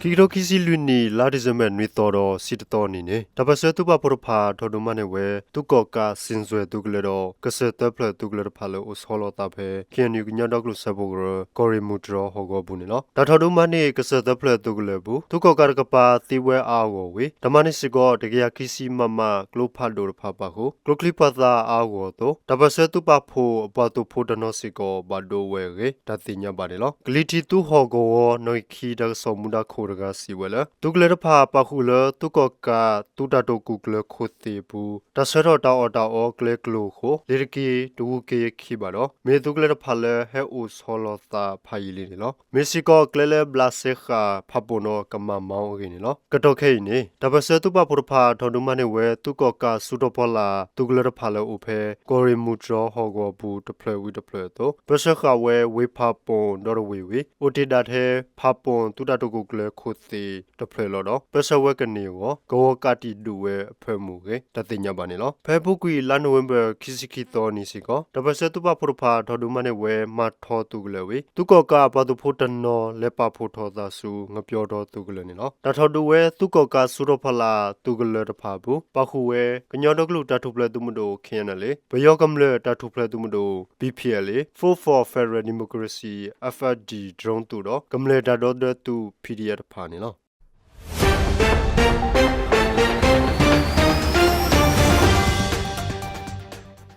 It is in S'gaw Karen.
ခံကထိခံဆံလွံၢ်နံၣ် လါဒံၣ်စ့ဘၢၣ် နွံသီဒီး ဆံတသီအနံၤန့ၣ် တၢ်ပၢၢ်ဆၢသုးပာ်ဖှိၣ်တဖၣ် ထီၣ်ဒုးမၤန့ၢ်ဝဲ သုးကီၣ်ကး စံၣ်စွဲၣ် သုးကလၢၤဒီး ကစၢၢ်သၢဖျၢၣ်သုးကလၢၤတဖၣ်လၢ အိၣ်ဆီလီၤသးဖဲ ခ့ၣ်အဲၣ်ယူၣ် ကညီဒီကလုာ်စၢဖှိၣ်ကရၢ ကီၢ်ရ့ၣ်မူၢ်တြီၢ်ဟီၣ်ကဝီၤပူၤန့ၣ်လီၤ. တၢ်ထီၣ်ဒုးမၤန့ၢ် ကစၢၢ်သၢဖျၢၣ်သုးကလၢၤအပူၤ သုးကီၣ်ကးတကပၤသံဝဲအါအါဂီၢ်ဂီၢ်ဝံၤ တၢ်မၤန့ၢ်စ့ၢ်ကီး တကယၤခံဆံ မမ ကျိဖးဒိၣ်တဖၣ်ပာ်ဃုာ် ကျိချံပှာ်သၣ်အါအါဂီၢ်ဂီၢ်အသိး တၢ်ပၢၢ်ဆၢသုးပာ်ဖှိၣ်အပှၤသုးဖိတနီၤစ့ၢ်ကီး ဘၣ်ဒိဝဲအဂ့ၢ် တၢ်သ့ၣ်ညါဘၣ်န့ၣ်လီၤ. ကလံၤထံးသုးဟီၣ်ကဝီၤ နီၣ်ဂံၢ်ခံ တၢ်ကစီၣ်မူဒါခိၣ်တဂၤစံးဝဲလၢ သုးကလၢၤတဖၣ်ပာ်ဃုာ်လၢ သုးကီၣ်ကးသုးတၢ်တိာ်ကူၣ်ကျဲၤခိၣ်သ့ၣ်အပူၤ တၢ်ဆှၢထီၣ်တၢ်အီၣ်တၢ်အီကျဲကျိၤအဃိ လ့ၤတက့ၤတဝူၤက့ၤခံဘၣ်ဒီး မ့ၢ်သုးကလၢၤတဖၣ်လၢ ဟဲအိၣ်ဆီလီၤသးဖးယံာ်လံန့ၣ်လီၤ. မ့ၢ်စ့ၢ်ကီးကျဲလၢဘျးစဲဃာ် ဖးပိာ်ဒီးကမၣ်မီအဂ့ၢ်န့ၣ်လီၤ. ကတီၢ်ခဲအံၤန့ၣ် တၢ်ပၢၢ်ဆၢသုးပာ်ဖှိၣ်တဖၣ် ထီၣ်ဒုးမၤန့ၢ်ဝဲ သုးကီၣ်ကးစုထီၣ်ဖီလာ် သုးကလၢၤတဖၣ်လၢအိၣ်ဖဲ ကီၢ်ရ့ၣ်မူၢ်တြီၢ်ဟီၣ်ကဝီၤပူၤ တဖျၢၣ်ဝံၤတဖျၢၣ်အသိး ပၢဆှၢဃာ်ဝဲဝ့ၢ်ဖးပိာ်ဒီတဝ့ၢ်ဝံၤ အိၣ်တ့ၢ်ဒၣ်ထဲ ဖးပိာ်သုးတၢ်တိာ်ကူၣ်ကျဲၤခိၣ်သ့ၣ်တဖျၢၣ်လီၤဒီး ပၢဆှၢဝဲကန့ၢ်အဂီၢ် ကဝီၤကးတံာ်ဒုးဝဲအဖၢမုၢ်အဂ့ၢ် တၢ်သ့ၣ်ညါဘၣ်န့ၣ်လီၤ. ဖဲအပူၤကွံာ် လါနိၣ်ဝ့ဘၢၣ် ခံဆံခံသီအနံၤစ့ၢ်ကီး တၢ်ပၢၢ်ဆၢသုးပာ်ဖှိၣ်တဖၣ် ထီၣ်ဒုးမၤန့ၢ်ဝဲ မၤထီသုးကလၢၤဝံၤ သုးကီၣ်ကးအပှၤသုးဖိတနီၤ လဲၤပာ်ဖှိၣ်ထီၣ်သးဆူ ငပျီတီသုးကလၢၤန့ၣ်လီၤ. တၢ်ထီၣ်ဒုးဝဲ သုးကီၣ်ကးစုထီၣ်ဖီလာ် သုးကလၢၤတဖၣ်အပူၤ ပာ်ဃုာ်ဝဲ ကညီဒီကလုာ်တၢ်ထူၣ်ဖျဲးသုးမုၢ်ဒိၣ် ခ့ၣ်အဲၣ်ယူၣ် ပယီၤကမျၢၢ်တၢ်ထူၣ်ဖျဲးသုးမုၢ်ဒိၣ် ပီၣ်ခၠၣ်လ့ၣ်, Force for Federal Democracy, F F D drone သုးဒီး ကမျၢၢ်တၢ်ဒီသဒၢသုး P D F တဖၣ်န့ၣ်လီၤ.